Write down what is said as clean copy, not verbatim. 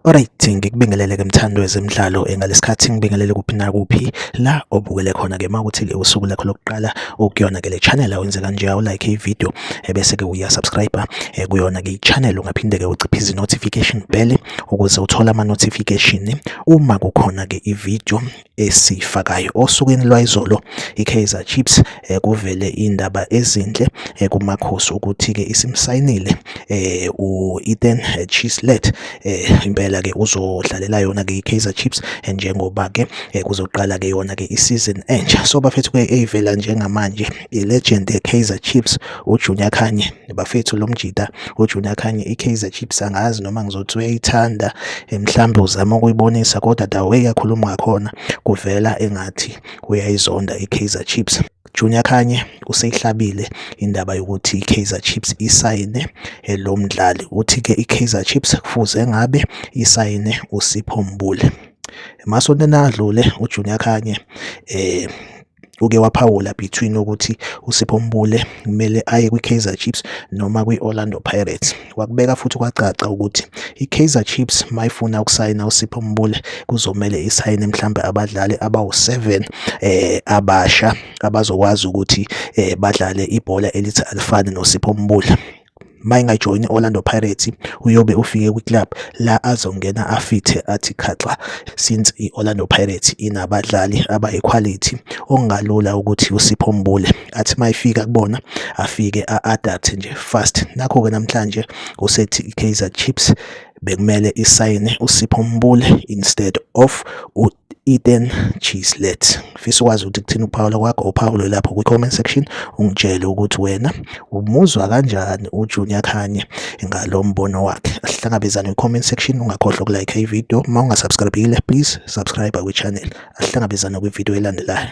Alright, ngikubingelele-ke mthandi wezemidlalo ngalesikhathi ngibingelele kuphi nakuphi la obukele khona-ke uma kuthi-ke usuku lakho lokuqala ukuyona-ke le channel awenze kanje awulike i-video ebese-ke uya-subscribe kuyona-ke i-channel. Ungaphinde-ke uciphize i-notification bell ukuze uthole ama-notification uma kukhona-ke i-video esifakayo. Osukwini lwayizolo i-Kaizer Chiefs kuvele indaba ezinhle kuMakhosi ukuthi-ke isimsayinile u-Ethan Chislett. Impela-ke uzodlalela yona-ke i-Kaizer Chiefs njengoba-ke kuzoqala-ke yona-ke i-season entsha. So bafethu-ke eyivela njengamanje i-legend ye-Kaizer Chiefs uJunior Khanye. Bafethu lo mjita uJunior Khanye i-Kaizer Chiefs angazi noma ngizothi uyayithanda, mhlambe uzama ukuyibonisa, kodwa the way akhuluma ngakhona kuvela engathi uyayizonda i-Kaizer Chiefs. Junior Khanye useyihlabile indaba yokuthi i-Kaizer Chiefs isayine lo mdlali. Uthi-ke i-Kaizer Chiefs kufuze ngabe isayine uSipho Mbule. Emasontweni adlule uJunior Khanye uke waphawula between ukuthi uSipho Mbule kumele aye kwi-Kaizer Chiefs noma kwi-Orlando Pirates. Wakubeka futhi kwacaca ukuthi i-Kaizer Chiefs mayifuna ukusayina uSipho Mbule kuzomele isayine mhlambe abadlali abawu-7 abasha abazokwazi ukuthi badlale ibhola elithi alifane noSipho Mbule. Mayingajoyini i-Orlando Pirates uyobe ufike kwi-club la azongena afithe athi khaxa, since i-Orlando Pirates inabadlali abayikhwalithi okungalula ukuthi uSipho Mbule athi mayifika kubona afike a-adapt nje fast. Nakho-ke namhlanje usethi i-Kaizer Chiefs bekumele isayine uSipho Mbule instead of u-Ethan Chislett. Ngifisa ukwazi ukuthi kuthini ukuphawula kwakho, uphawule lapho kwi-comment section ungitshele ukuthi wena umuzwa kanjani uJunior Khanye ngalo mbono wakhe. Asihlangabezane kwi-comment section, ungakhohlwa ukulike i-video. Uma ungasubscribe-ile, please subscribe kwi-channel. Asihlangabezane kwi-video elandelayo.